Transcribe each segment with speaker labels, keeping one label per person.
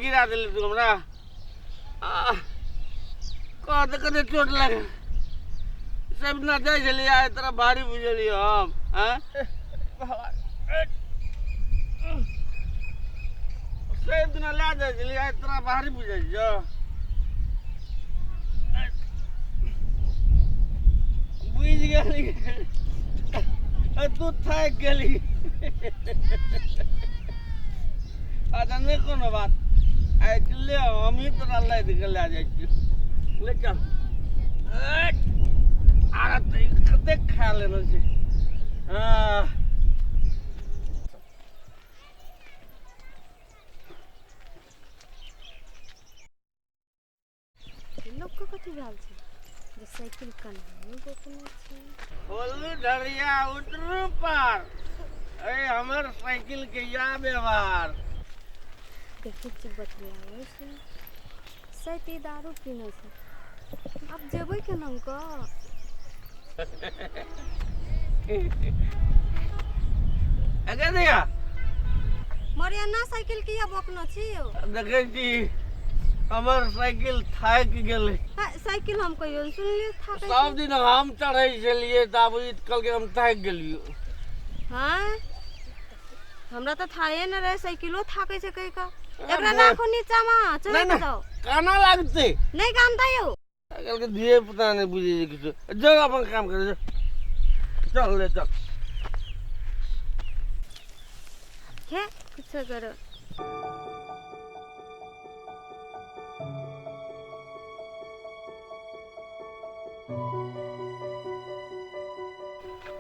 Speaker 1: गिरा देली तू हमरा। कते कते चोट लागे सब ना जाइ छलियै, आइ तोरा भारी बुझलियै हम। आँय सब दिना लए जाइ छलियै, आइ तोरा भारी बुझै छियौ। बुझि गेली, तू थाकि गेली। अच्छा नहि कोनो बात, आइ ले हमही तोरा लादि कऽ लए जाइ छियौ, ले चल। आर कतेक खा लेने छै। हँ
Speaker 2: लोकके कथी भेल छै जे साइकिल कन्हा रोकने छै?
Speaker 1: बोलू ढरिया उतरू पार, ए हमर साइकिल के या व्यवहार।
Speaker 2: देखै छियै बतियाबै छै, शायद ई दारू पीने छै। आब जेबै केना कऽ?
Speaker 1: अगे दैया
Speaker 2: मरियाना साइकिल किया बकनो छी यौ?
Speaker 1: देखै छी हमर साइकिल थाकि गेलै।
Speaker 2: साइकिल हम कहियो नहि सुनलियै थाकै।
Speaker 1: सब दिन हम चढ़ै छलियै तऽ आब ई कहलकै हम थाकि गेलियौ।
Speaker 2: हाँ हमरा तऽ थाहे नहि रहै, साइकिलो थाकै छै कहि कऽ। एकरा राखू नीचामे, चढ़ि
Speaker 1: नहि।
Speaker 2: जाउ।
Speaker 1: केना लागतै?
Speaker 2: नहि कानतै यौ।
Speaker 1: आइकाल्हिके धिये पुता नहि बुझै छै किछु। जो अपन काम करै जो, चल ले चल।
Speaker 2: हे किछो करो।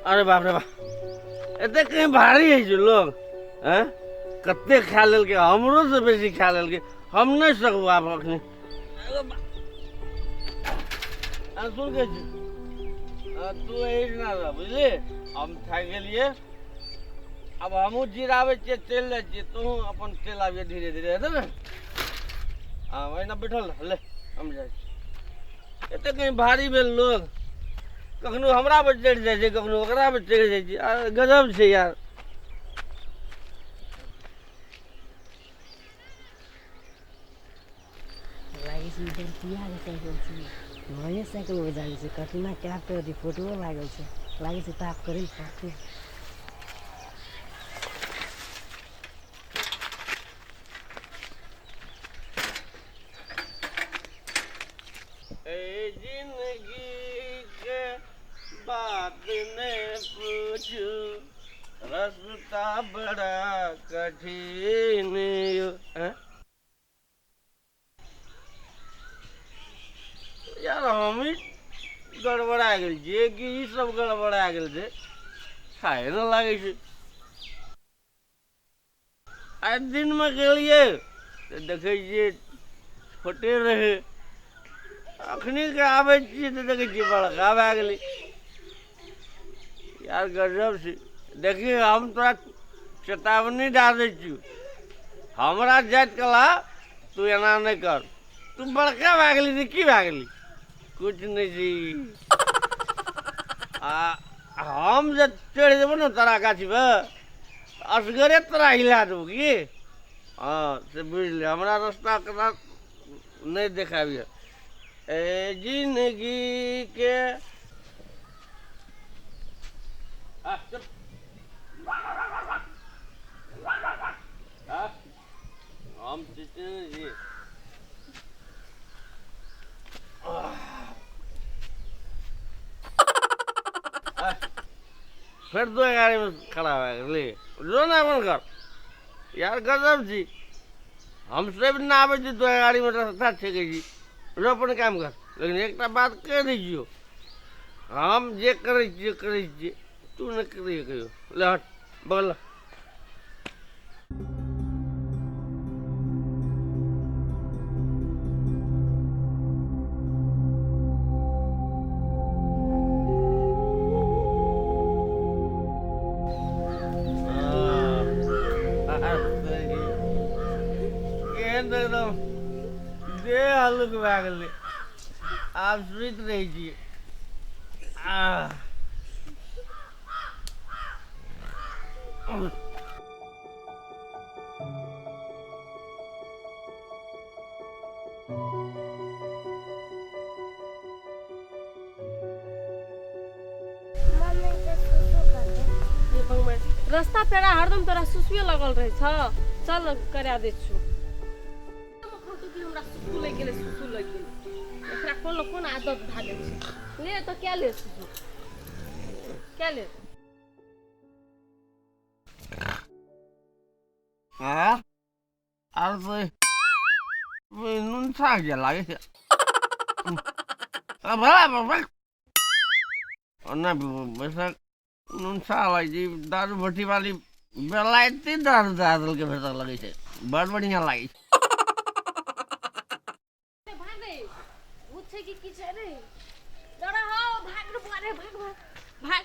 Speaker 1: अरे बाप रे बाप, एते कहीं भारी होइ छै लोग। आँय कते खा लेलकै, हमरो से बेसी खा लेलकै। हम नहि सकबो आब अखनी। सुन के छी तू एहिना रह, बुझली? हम थाकि गेलियै, आब हमहूँ जिराबै छियै, चलि जाइ छियै। तू अपन चलि आबियै धीरे धीरे, हेतै ने? हँ ओहिना बैठल रह, ले हम जाइ छी। एते कहीं भारी भेल लोग, कखनो हमरा पर चढ़ि जाइ छै, कखनो ओकरा पर चढ़ि जाइ छै। आ गजब छै यार।
Speaker 3: लागै छै इधर किया के साइकिल छै, नये साइकिल हो जाइ छै। कटरीना कैफ के अथी फोटो लागल छै, लागै छै ताप करै लए पड़तै।
Speaker 1: ए जिंदगी के बात ने पूछू, रास्ता बड़ा कठिन यो। हैं? यार हम ही गड़बड़ा गेल छियै कि ई सब गड़बड़ा गेल छै? खाए ने लागै छै। आइ दिनमे गेलियै तऽ देखै छियै छोटे रहै, अखनीके आबै छियै तऽ देखै छियै बड़का भए गेलै। यार गजब छै। देखी हम तोरा चेतावनी दए दै छियौ, हमरा जाइत कला तू एना नहि कर। तू बड़का भए गेली तऽ की भए गेली? किछु नहि छै। आ हम जे चढ़ि जेबौ ने तोरा गाछीपर, असगरे तोरा हिला देबौ की। हँ से बुझि ले, हमरा रास्ता केना नहि देखाबिह। ए जिंदगी के चल। हम छी। फेर दो गाड़ीमे खड़ा भए गेलै। जो ने अपन घर। यार गजब छी, हम सब ना आबै छी तोरा गाड़ीमे रास्ता छेकै छी। जो अपन काम कर, लेकिन एकटा बात कहि दै छियौ, हम जे करै छियै करै छियै, तू नहि करिहे कहियो। ले हट बगल। केहन एकदम देह हल्लुक भए गेलै, आब सुति रहै छी। आह।
Speaker 4: बंगमाय रस्ता पेड़ा हरदम तोरा सुसुए लगल रहै छ। चल करा दै छु। कि हमरा सुसु लागि गेलै, सुसु लागि गेलै। एकरा कोन कोन आदत भए गेल छै। ले तऽ क्या ले सुसु, क्या ले।
Speaker 1: हाँ आर तो नुन छा गेल लागै छै। ओना बैसक नुन छा लागै छै। दारू भट्टी वाली बेलायती दारू दए देलकै, भरिसक लगै छै बड़ बढ़िआँ लागै छै।
Speaker 4: भाग रे, भूत छै कि की छै रे? डरा हो, भाग रे बुआ रे, भाग भाग भाग।